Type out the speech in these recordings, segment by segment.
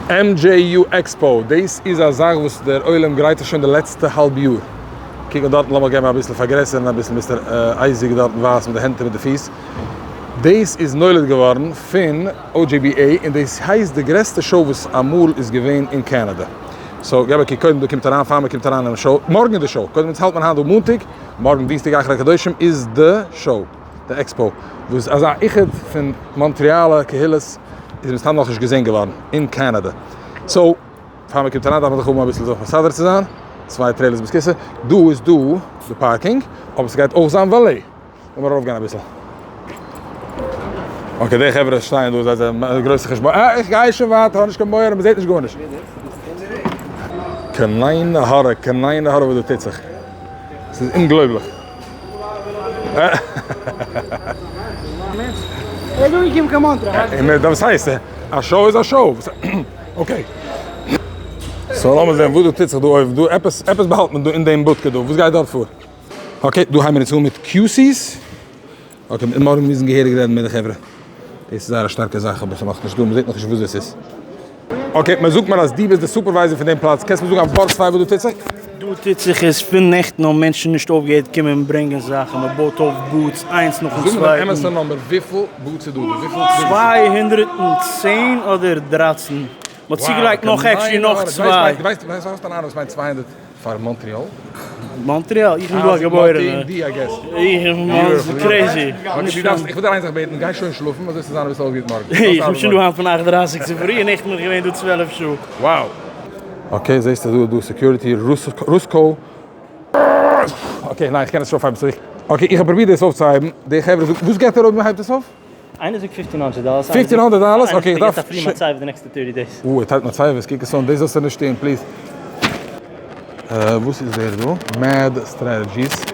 MJU Expo, דאס איז א זאך וואס דער עולם גרייט זיך שוין די לעצטע האלב יאר. קוק אן דארטן, לאמיך געבן אביסל פארגרעסערן אביסל מיסטער אייזיק דארטן ווייזט מיט די הענט און מיט די פיס. דאס איז נולד געווארן פון OJBA און דאס הייסט די גרעסטע show וואס אמאל איז געווען אין קאנאדע. so געב א קוק קודם דא קומט אריין פאר מען קומט אריין אינעם show, מארגן איז די show, קודם אונז האלט מען היינט דא מאנטאג, מארגן דינסטאג אחרי קדושים איז די show, די expo, וואס אזא איחוד פון מאנטריאלע קהילות איז מסתם נאכנישט געזען געווארן אין קאנאדע. so פאר מען קומט אריין דארף מען זיך האבן אביסל זיך מסדר צו זיין, צוויי trailers בית הכסא, דא איז דא די parking, אבער ס'גייט אויך זיין valet. לאמיר ארויף גיין אביסל. okay די חברה שטייען דא זיי זענען גרויסע חשבון. אה איך גיי שוין ווייטער האב נישט קיין מורא מ'זעט נישט גארנישט. קיין עין הרע קיין עין הרע וואס דא טוט זיך. ס'איז אומגלויבליך. וואס הייסט? א show איז א show. okay. so לאמיר זען וואס דא טוט זיך דא אויבן דא עפעס עפעס באהאלט מען דא אין דעם בודקע דא וואס גייט דארט פאר? okay, דא הייבן מיר אונז אן מיט QCs. okay, מיר מארגן מוזן געהעריג רעדן מיט די חברה. דאס איז זייער א שטארקע זאך, אבער ס'נאך נישט דא, מ'זעט נאכנישט וואס דאס איז. okay, מען זאגט מיר אז דו ביסט די supervisor פון דעם פלאץ, קענסט מיר זאגן א ווארט צוויי וואס דא טוט זיך? דא טוט זיך איז פון נעכטן האבן מענטשן נישט אויפגעהערט קומען און ברענגען זאכן, מען בויט אויף booths איינס נאכן זאג מיר צווייטן. די אמת'ע נומבער וויפיל booths איז דא דא? וויפיל? 210 אדער 13, מען האט צוגעלייגט נאך actually נאך צוויי. דו ווייסט, האסט אן אהנונג וואס מיינט 200 פאר מאנטריאל? מאנטריאל? איך בין דא א געבוירענע. איך בין crazy. איך וויל דיר איין זאך בעטן, גיי שוין שלאפן אזוי ס'זאל זיין אביסל אויסגערוהט מארגן. איך בין שוין דא היינט פון אכט דרייסיג צופרי און נעכטן בין איך געווען דא 12 שעה. Wow. okay זעסטו דא איז דא security רוסקאו. okay ניין איך קען עס נישט אויפהייבן צוריק. okay איך האב פרובירט דאס אויפצוהייבן, די חברה זאגן וואס געט ער אויב מ'הייבט עס אויף? איינער זאגט fifteen hundred dollars. fifteen hundred dollars? okay איך דארף. איינער געט א free מצבה די נעקסטע thirty days. אה ער טיילט מצבות, קוק עס אן, דאס זאלסטו נישט טון please. וואס איז דער דא? Mad Strategies.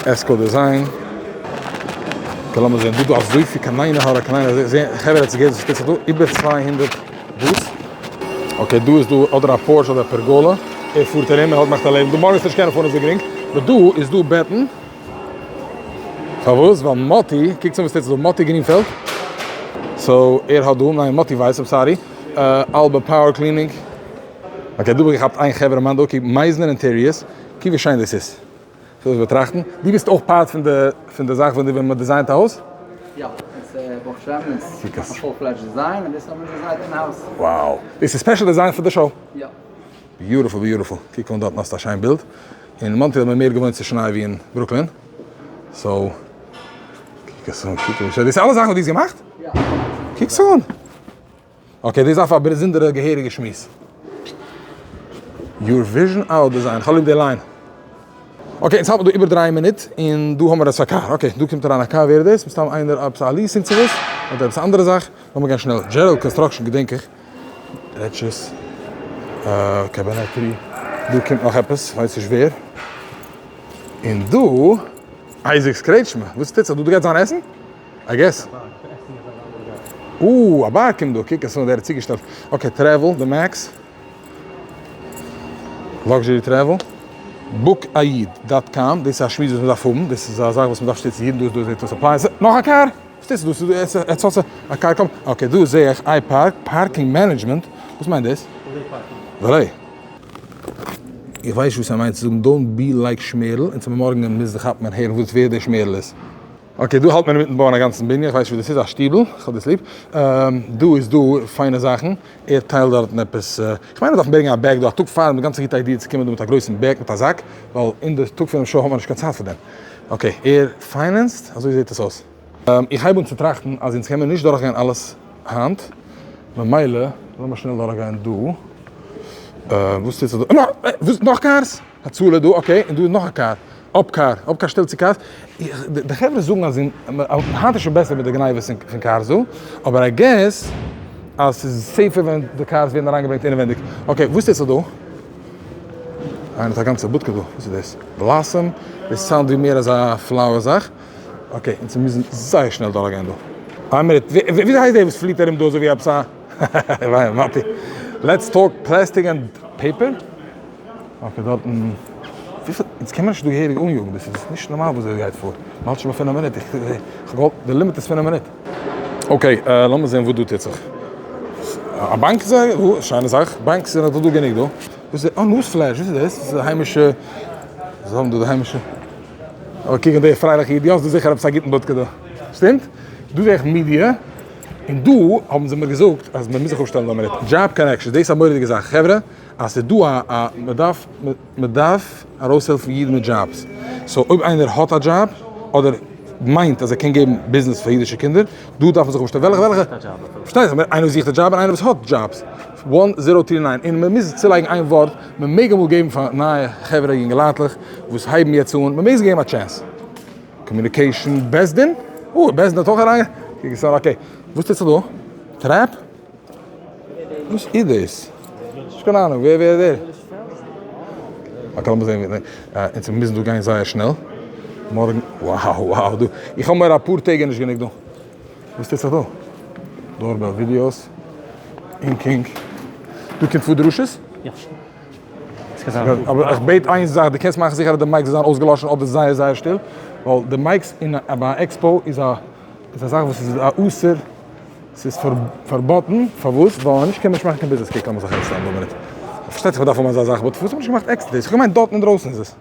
עסקו design. okay לאמיר זען, דא דא אזויפיל קיין עין הרע קיין עין הרע, זען חברה האט זיך געהערט וואס טוט זיך דא, איבער 200 booths. okay דא איז דא אדער א porch אדער א pergola, ער פארט ארום ער האט מאכט א לעבן דא, מארגן וועסטו נישט קענען פארן אזוי גרינג, but דא איז דא בעטן. פארוואס? ווייל מאטי, קוקטס אן וואס טוט זיך דא, מאטי גרינפעלד, so ער האט דא, ניין מאטי ווייס, I'm sorry, אלבא power cleaning, okay דא האב איך געכאפט איין חברה מאן דא, קוק מייזנער interiors, קוק ווי שיין דאס איז, כ'וויל עס באטראכטן, דו ביסט אויך part פון די פון די זאך ווען ווען מען design ט א הויז? יא, עס איז ברוך השם, עס איז א full fledged design, און דאס האבן מיר designed in house. Wow, דאס איז special design פאר די show? יא. beautiful beautiful, קוק אן דארטן האסטו א שיין בילד, אין מאנטריאל איז מען מער געוואוינט צו שניי ווי אין ברוקלין, so קוק עס אן, קוק ווי שיין, דאס איז אלע זאכן וואס דו האסט געמאכט? יא. קוק עס אן! okay דאס דארף א באזונדערע געהעריגע שמועס. Your vision out design, כ'האב ליב די line. okay אונז האלט מיר דא איבער דריי מינוט, און דא האמיר עס א קאר, okay דא קומט אריין א קאר, ווער איז דאס? מסתם איינער עפעס א leasing צו וואס, אדער עפעס א אנדערע זאך, לאמיר גיין שנעל, Gerald Construction געדענק איך. רעטשעס, cabinetry, דא קומט נאך עפעס, כ'ווייס נישט ווער. און דא, אייזיק'ס קרעטשמע, וואס טוט זיך דא? דא גייט זיין עסן? I guess. אה, א באר קומט דא, קוק עס אן ווער האט צוגעשטעלט. okay, travel, די max. Luxury travel. Book a איד dot com, דאס איז א שמועס וואס מ'דארף האבן, דאס איז א זאך וואס מ'דארף שטיצן אידן, דא איז דא זעט אויס appliance, נאך א קאר! וואס טוסטו דא? ס'איז עטס האטס א קאר קאמפ. okay דא זעה איך איי park, parking management, וואס מיינט דאס? Valet. איך ווייס נישט וואס ער מיינט צו זאגן don't be like שמערל, אונז האבן מארגן און מוזן כאפן און הערן וואס ווער דער שמערל איז. okay דא האלט מען אינמיטן בויען א גאנצן בנין, איך ווייס נישט וואס דאס איז, א שטיבל, איך האב דאס ליב. דא איז דא פיינע זאכן, ער טיילט דארטן עפעס, איך מיין ער דארף ברענגען א bag דא א טאג פאר דעם, גאנץ א גוטע idea צו קומען דא מיט א גרויסן bag מיט א זאק, ווייל אין די טאג פונעם show האט מען נישט קיין צייט פאר דעם. okay, ער finance ט? אזוי זעט עס אויס. איך הייב אן צו טראכטן אז אונז קען מיר נישט דורכגיין אלעס היינט, ממילא לאמיר שנעל דורכגיין דא. וואס טוט זיך דא? וואס? נאך cars? הצלה דא, okay, און דא איז נאך א קאר. אפ קאר, אפ קאר שטעלט צו cars. די חברה זאגן אז היינט איז שוין בעסער מיט די גניבות פון cars דא, אבער I guess אז ס'איז safer ווען די cars ווערן אריינגעברענגט אינעווענדיג. okay, וואס טוט זיך דא? איינער האט א גאנצע בודקע דא, וואס איז דאס? Blossom? דאס sound ווי מער אזא flower זאך. okay, אונז מוזן זייער שנעל דורכגיין דא. איין מינוט, וויאזוי הייסט דער וואס פליט ארום דא אזוי ווי עפעס א. מאטי. Let's talk plastic and paper. Okay דארטן. וויפיל, אונז קען מען נישט דא געהעריג אניאגן, דאס איז נישט נארמאל וואס דא גייט פאר. מ'האלט שוין ביי פינף מינוט, איך האב געוואלט, די limit איז פינף מינוט. Okay, לאמיר זען וואס דא טוט זיך. א באנק איז א שיינע זאך, banks זענען דא גענוג דא. וואס איז אה news flash, וואס איז דאס? דאס איז א היימישע, זיי האבן דא די היימישע. אבער קוק אן די פרייליכע איד, די האסט דא זיכער עפעס א גוטן בודקע דא. שטימט? דא זעה איך מידיע, און דא האבן זיי מיר געזאגט אז מען מוז זיך אפשטעלן דא א מינוט. job connections, דאס איז א מורא'דיגע זאך חברה, אז ס'איז דא א א מען דארף מען דארף ארויסהעלפן אידן מיט jobs. so אויב איינער האט א דזשאב, אדער מיינט אז ער קען געבן ביזנעס פאר אידישע קינדער, דא דארף מען זיך אפשטעלן. וועלכע וועלכע? פארשטייט זיך, איינער וואס זוכט א דזשאב און איינער וואס האט jobs. one zero three nine, און מען מוז צולייגן איין ווארט, מען מעג אמאל געבן פאר נייע חברה יונגעלייטלעך וואס הייבן יעצט אן, מען מעג זיי געבן א chance. communication, בית דין? אה, בית דין האט אויך אריין, קוק עס אן, okay. וואס טוט זיך דא? טרעפ? וואס איז דאס? נישט קיין אהנונג, ווער ווער ווער? okay לאמיר זעהן, אונז מוזן דא גיין זייער שנעל, מארגן, wow wow דא, איך האב מורא אפאר טעג איז נישט גענוג דא. וואס טוט זיך דא? doorbell videos, אינקינג, דא קומט פאר דרשות? יא. אבער איך בעט איין זאך, דו קענסט מאכן זיכער אז די mics זאל זיין אויסגעלאשן אדער זייער זייער שטיל, ווייל די mics אין א ביי א expo איז א איז א זאך וואס איז א אסור, ס'איז פארבאטן, פארוואס? ווייל אנישט קען מען נישט מאכן קיין ביזנעס, קוק לאמיר זיך ארויסשטעלן דא א מינוט, פארשטייט זיך מ'דארף האבן אזא זאך, but פארוואס האט מען נישט געמאכט עקסטער דאס? איך האב געמיינט דארטן אינדרויסן איז עס.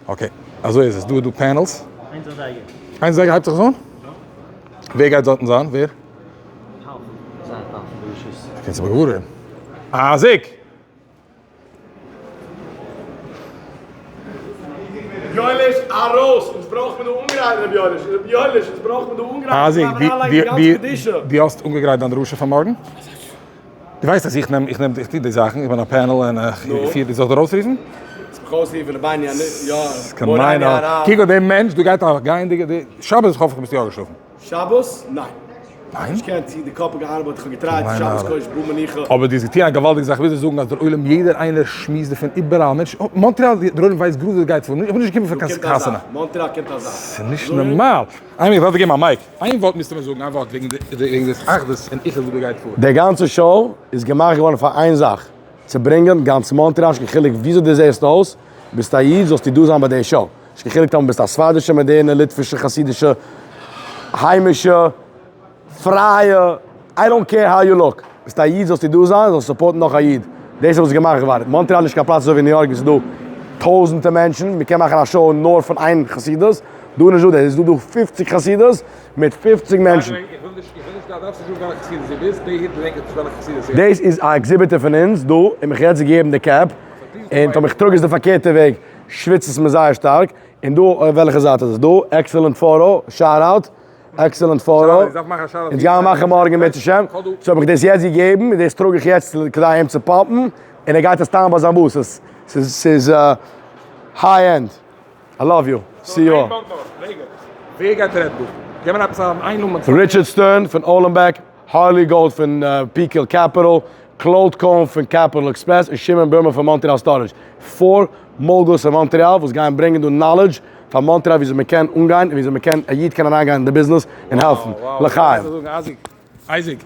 okay, אזוי איז עס, דא איז דא panels. איינס אזייגער. איינס אזייגער הייבט זיך עס אן? ווער גייט דארטן זיין? ווער? קענסט אבער געוואר ווערן. אייזיק! יואליש ארויס! אונז ברויך מען דא אנגרייטן רבי יואליש! רבי יואליש אונז ברויך מען דא אנגרייטן! אייזיק, דו האסט אנגעגרייט דיין דרשה פאר מארגן? דו ווייסט אז איך נעם, איך נעם, איך טו די זאכן, איך בין א panel און איך פיר, דו זאלסט ארויסרופן? כמיין אז, קוק אויף דעם מענטש, דא גייט א גייענדיגע, שבת האף איך ביסטו יא געשלאפן. שבת? ניין. ניין? נישט קיין צו די קאפ געארבעט, איך האב געטרייט שבת קודש בא מנוחה. אבער דו האסט געטון א געוואלדיגע זאך, איך וויל דיר זאגן אז דער עולם יעדער איינער שמועסט דערפון איבעראל, מענטשן, מאנטריאל דער עולם ווייסט גראד וואס גייט פאר, איך בין נישט געקומען פאר קיין חתונה. מאנטריאל קומט אזא. ס'איז נישט נארמאל. איין מינוט, איך דארף דיר געבן א mic. איין ווארט מוזטו מיר זאגן, איין ווארט וועגן וועגן דאס אחדות און איחוד וואס דא גייט פאר. די גאנצע show איז געמאכט געווארן פאר איין זאך, צו ברענגען גאנץ מאנטריאל, נישט קיין חילוק וויאזוי דו זעסט אויס, ביסט א איד זאלסטו דא זיין ביי די show, נישט קיין חילוק טאמער ביסט א ספרדישע, מאדערנע, ליטווישע, חסידישע, היימישע, פרייע, I don't care how you look, ביסט א איד זאלסטו דא זיין, זאלסט support ן נאך א איד, דאס איז וואס איז געמאכט געווארן, מאנטריאל איז נישט קיין פלאץ אזוי ווי ניו יארק ווי ס'איז דא טויזענטער מענטשן, מ'קען מאכן א show נאר פון איין חסידות, דא איז נישט דא דאס, איז דא דא פופציג חסידות מיט פופציג מענטשן. דאס איז א exhibitor פון אונז דא, און מיך יעצט געגעבן די cap, און טאמער איך טראג עס די פארקערטע וועג שוויצט עס מיר זייער שטארק, און דא אויף וועלכע זייט איז עס דא? Excellent photo, shout out. Excellent photo, אונז גיימער מאכן מארגן אם ירצה השם, so האב איך דאס יעצט געגעבן, און דאס טראג איך יעצט כדי אים צו pump ן, און ער גייט עס טיילן ביי זיין booth, ס'איז high end, I love you, see you all. ווער גייט רעדן דא? געב מיר עפעס איין נאמען. ריטשארד סטערן פון Ollenbeck, הארלי גאלד פון Peak Hill Capital, קלאוד קאהן פון Capital Express און שמעון בערמאן פון Montreal Storage. פאר moguls אין מאנטריאל וואס גייען ברענגען דא knowledge פאר מאנטריאל וויאזוי מען קען אנגיין און וויאזוי מען קען א איד קען אריינגיין אין די ביזנעס און העלפן. לחיים. אייזיק,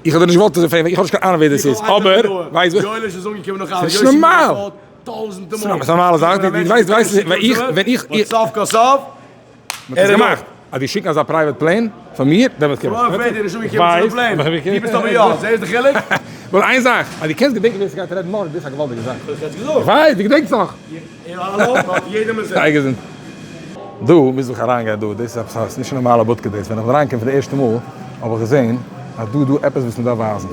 איך האב דיר נישט געוואלט אזוי פרעגן ווייל איך האב נישט קיין אהנונג ווער דאס איז, אבער ווייסט יואליש איז אנגעקומען נאך אלעם, ס'איז נישט נארמאל! ס'איז א נארמאלע זאך, דו ווייסט ווען איך ווען איך. סוף כל סוף מ'האט עס געמאכט אז די שיקן אזא private plane פאר מיר, דעמאלטס קום איך. איך ווייס. דו ביסט אבער יא, זעסט די חילוק? ווייל איין זאך, אז דו קענסט געדענקען ווער ס'גייט רעדן מארגן, דאס איז א געוואלדיגע זאך. איך ווייס, דו געדענקסט נאך. זיי געזונט. דא מוז איך אריינגיין דא, דאס איז עפעס א, ס'איז נישט א נארמאלע בודקע דאס, ווען איך בין אריינגעקומען פאר די ערשטע מאל האב איך געזען אז דא איז דא עפעס וואס מ'דארף ווייזן.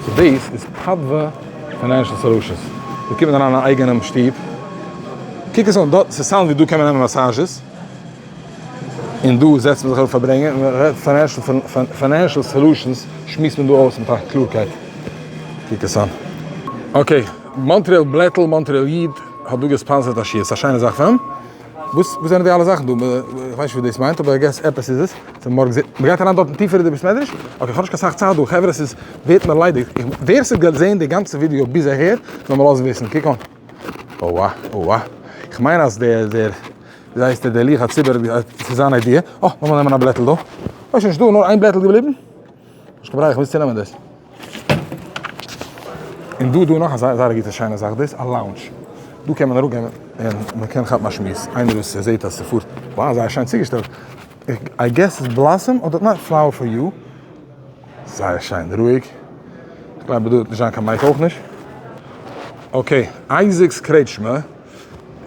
so דאס איז פאדווא Financial Solutions, דא קומט מען אריין אין א אייגענעם שטוב, קוק עס אן דארט, ס' sound ווי דא קען מען נעמען massages. און דא זעצט מען זיך אראפ פארברענגען און מען רעדט financial solutions שמועסט מען דא אויס מיט א קלארקייט. קוק עס אן. okay, מאנטריאל בלעטל, מאנטריאל איד האט דא גע sponsor ט א שיעור, ס'איז א שיינע זאך פון אים. וואס וואס זענען די אלע זאכן דא? איך ווייס נישט וואס דאס מיינט אבער I guess עפעס איז עס. ס'איז מארגן זי. מ'גייט אריין דארטן טיפער אין די בית מדרש? okay, כ'האב נישט קיין סאך צייט דא, חברה ס'איז ווערט מיר ליידיג. ווער ס'האט געזען די גאנצע ווידיאו ביז אהער זאל מיר לאזן וויסן. קוק אן. אוה אוה. כ'מיין אז דער דער. ווי הייסט ער דער לוח הציבור ס'איז זיין idea, אה לאמיר נעמען א בלעטל דא, אוי שוין נישטא נאר איין בלעטל געבליבן, נישט קיין ברירה איך מוז צונעמען דאס. און דא דא נאך א זייער גוטע שיינע זאך דאס א lounge, דא קען מען אראפגיין און מען קען כאפן א שמועס, איינער וואס זעט אז ס'פארט, wow זייער שיין צוגעשטעלט, I guess ס'איז blossom אדער ניין flower for you, זייער שיין רואיג. כ'גלייב דא וועט נישט זיין קיין mic אויך נישט. okay, אייזיק'ס קרעטשמע,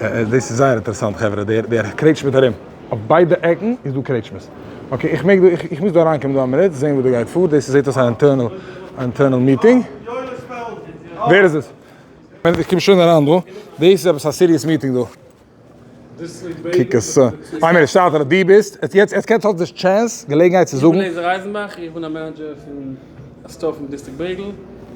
דאס איז זייער אינטערעסאנט חברה, דער דער קרעטשמעט ארום, אויף ביידע עקן איז דא קרעטשמעס. okay, איך מעג דא, איך מוז דא אריינקומען דא א מינוט, זען וואס דא גייט פאר, דאס זעט אויס א internal, א internal meeting. ווער איז עס? איך קום שוין אריין דא, דאס איז עפעס א serious meeting דא. קוק עס אן. איין מינוט, שטאטער, דו ביסט, יעצט יעצט קענסט האסט די chance, געלעגנהייט צו זאגן. איך בין לעיזער אייזנבאך, איך בין א manager פון א store פון דיסטריקט בעיגל.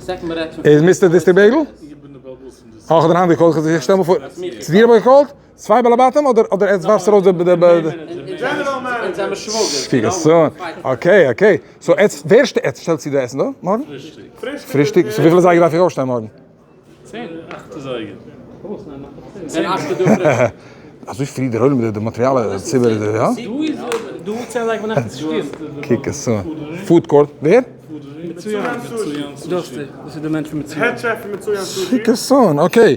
second מען רעדט פון. איז mister דיסטריקט בעיגל? איך בין דער בעל הבית פון דיסטריקט. אה, איך האב דיר היינט גע call ט, איך שטעל מיר פאר, צו דיר האב איך גע call ט? צוויי בעלי בתים אדער אדער עטס ווארפסט ארויס די די. אונז זעמער שוואגערס. קוק עס אן. okay okay. so עטס, ווער עטס שטעלט צו די עסן דא מארגן? פרישטאג. פרישטאג. so וויפיל אזייגער דארף איך אויפשטיין מארגן? צען, אכט אזייגער. צען אכט איז דא פרישטאג. אזוי פרי דער עולם די מאנטריאלע ציבור יא? דא איז דא צען אזייגער ביינאכט איז שטיל. קוק עס אן. food court ווער? מצוין סושי. דאס איז די מענטש פון מצוין. קוק עס אן okay.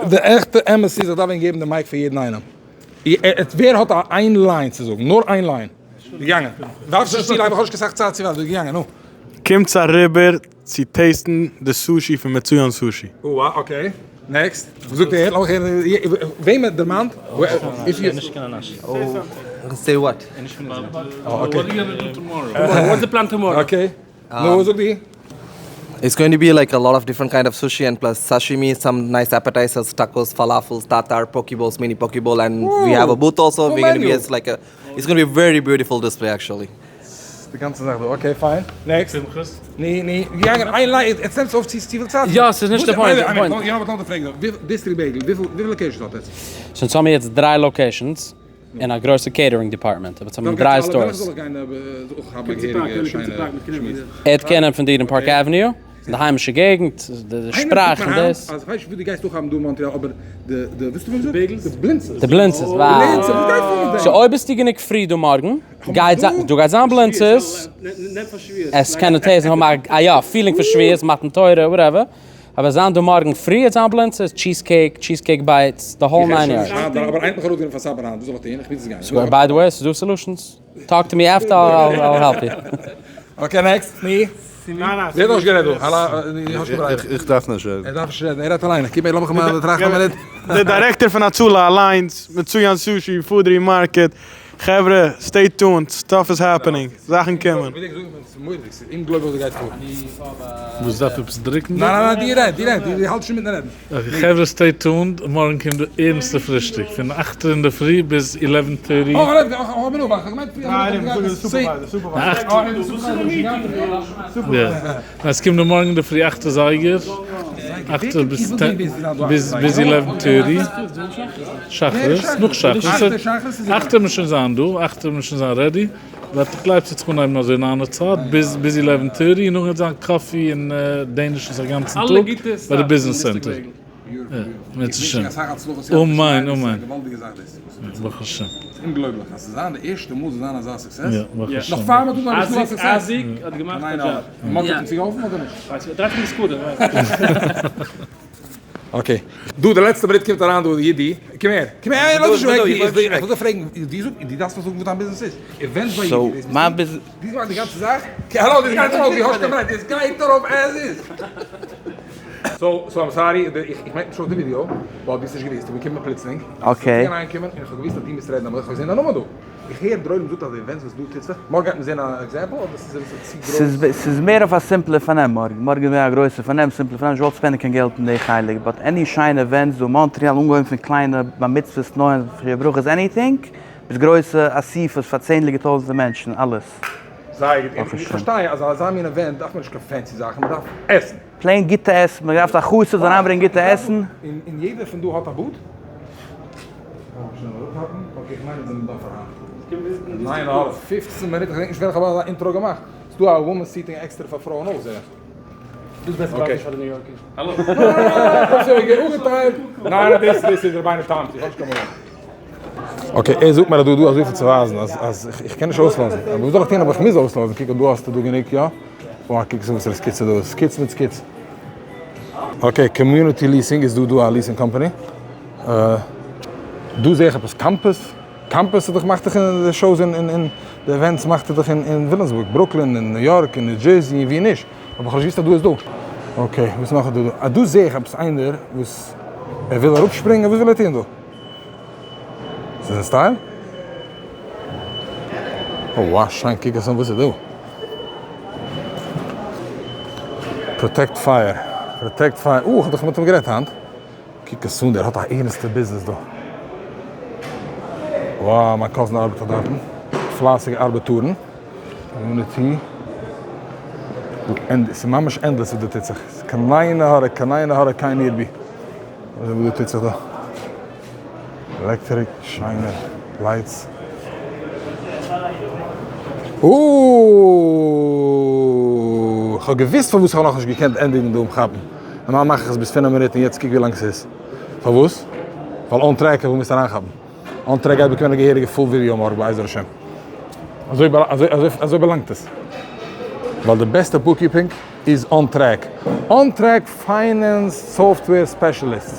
די עכטע אמת איז איך דארף ווען געבן די mic פאר יעדן איינעם. ווער האט א איין line צו זאגן? נאר איין line. געגאנגען. דארפסט נישט צו לאנג איך האב נישט קיין סאך צייט צו ווארטן. געגאנגען נו. קומטס אריבער צו taste ן די סושי פון מצוין סושי. אוה okay, next, וואס זאגט ער? לאמיך הערן וועם דערמאנט? say what? okay, נו וואס זאגט די? It's going to be like a lot of different kind of sushi and plus sashimi, some nice appetizers, tacos, falafels, tartar, poke bowls, mini poke bowl, and we have a booth also. We're going to be as like a, it's going to be a very beautiful display actually. די גאנצע זאך דא, okay פיין, next. ני ני, געגאנגען איין line, עטס נעמטס אויף צו פיל צייט. יא, ס'איז נישט די point. יא אבער לאמיר פרעגן דא, דיסטריקט בעיגל, וויפיל locations האט עטס? so אונז האמיר יעצט דריי locations, און א גרויסע catering department, אבער אונז האבן דריי stores. ער האט קענען פון דיר אין פארק עוועניו. די היימישע געגנט, די שפראך און דאס. די בלינצעס, וואו. so אויב ביסטו גענוג פרי דא מארגן, גייט זיין, דא גייט זיין בלינצעס, עס קען taste ן האבן א יא feeling פון שבועות, מתן תורה, whatever, אבער זיין דא מארגן פרי וועט זיין בלינצעס, cheese cake, cheese cake bites, די whole nine yards. by the way, ס'איז דא solutions, talk to me after I'll help you. okay next, מי? ווער האט נישט גערעדט דא? האלא, האסט שוין ברייט. איך דארף נישט רעדן. ער דארף נישט רעדן, ער רעדט אליין. קום הער, לאמיך אמאל טראכטן א מינוט. דער דירעקטאר פון הצלה אליינס, מצוין סושי, פודרי מארקעט, חברה, stay tuned, stuff is happening, זאכן קומען. וואס דארף עפעס דרוקן דא? ניין ניין ניין, דו רעד, דו רעד, דו האלטסט שוין מיטן רעדן. okay חברה stay tuned, מארגן קומט די ערנסטע פרישטאג, פון אכט אינדערפרי ביז eleven thirty. עס קומט דא מארגן אינדערפרי אכט אזייגער, אכט ביז ביז eleven thirty, שחרית, נאך שחרית, אכט וועט מען שוין זיין דא, אכט וועט מען שוין זיין ready. וועט איך גלייב ס'וועט זיך אנהייבן אזוי ניינע צייט ביז ביז eleven thirty און נאכדעם וועט זיין coffee און danishes א גאנצן טאג ביי די business center. בעזהשי"ת. אמן אמן. ברוך השם. יא ברוך השם. okay, דא די לעצטע מינוט קומט אריין דא די אידי, קום הער, קום הער, לאז נישט אוועק, איך וויל דיר פרעגן, דו זאג, דו דארפסט מיר זאגן וואס דיין ביזנעס איז, events ביי אידי, דאס ביסטו, דו מאכסט די גאנצע זאך, האלא, דאס גייט ארויף, דו האסט קיין ברירה, דאס גייט ארויף as is. so, so I'm sorry, איך מיין נישט אויף די ווידיאו, ווייל דו האסט נישט געוואוסט, איך בין געקומען פלוצלינג, okay. איך בין אריינגעקומען און איך האב געוואוסט אז דו מוזט רעדן, אבער איך האב געזען דיין נאמען דא. איך הער דער עולם זאגט אז די events וואס דא טוט זיך, מארגן גייט מען זען א example אדער ס'איז אביסל צו גרויס? ס'איז מער אויף א סימפלער פארנעם מארגן, מארגן איז מער א גרויסע פארנעם, סימפלער פארנעם, נישט געוואלט spend ן קיין געלט אין די חלק, but any שיינע events דא אין מאנטריאל, אנגעהויבן פון קליינע בר מצוות, תנאים, שבע ברכות, anything, ביז גרויסע אסיפות פאר צענדליגע טויזענטער מענטשן, אלעס. זייער גוט, און איך פארשטיי אז אזא מין event דארף מען נישט קיין fancy זאכן, מען דארף עסן. plain גוטע עסן, מען דארף א חסיד זאל אריינברענגען גוטע עסן. און יעדער פון דא האט א booth? ניין אויף פופצן מינוט, איך געדענק נישט ווען איך האב אזא intro געמאכט, ס'דא א women seating עקסטער פאר פרויען אויך זעה איך. okay, ער זאגט מיר אז דא איז דא אזויפיל צו ווייזן אז אז איך קען נישט אויסלאזן, אבער וואס זאל איך טון אבער איך מוז אויסלאזן, קוק דא האסטו דא גענוג יא? וואו קוק וואס סקיצע דא איז, סקיץ מיט סקיץ. okay, Community Leasing איז דא דא א leasing company. דא זעה איך עפעס קאמפעס, קאמפעס איז דאך מאכט דאך די shows און די events מאכט ער דאך אין וויליאמסבורג, ברוקלין און ניו יארק און ניו דזשערסי און ווי נישט, אבער איך האב נישט געוואוסט אז דא איז דא. Okay, וואס נאך איז דא דא? אה, דא זעה איך עפעס איינער וואס ער וויל אראפשפרינגען, וואס וויל ער טון דא? ס'איז אין style? Oh wow, שיין, קוק עס אן וואס איז דא. Protect Fire, Protect Fire, אה, איך האב דאך מיט אים גערעדט היינט. קוק עס אן, דער האט א ערנסטע ביזנעס דא. Wow, מיין cousin ארבעט דארטן. פלייסיגע ארבעטארן. Community. ס'איז ממש endless וואס דא טוט זיך. קיין עין הרע, קיין עין הרע, קיין עיר בי. וואס דא טוט זיך דא. Electric, שיינע lights. אוה! כ'האב געוואוסט פארוואס כ'האב נאכנישט געקענט ענדיגן דא כאפן. נארמאל מאך איך עס ביז פינף מינוט און יעצט קוק ווי לאנג ס'איז. פארוואס? ווייל On Track האב איך געמוזט אריינכאפן. On Track גייט באקומען א געהעריגע full video מארגן בעזר השם. אזוי אזוי באלאנגט עס. ווייל די בעסטע bookkeeping איז On Track. On Track finance software specialist.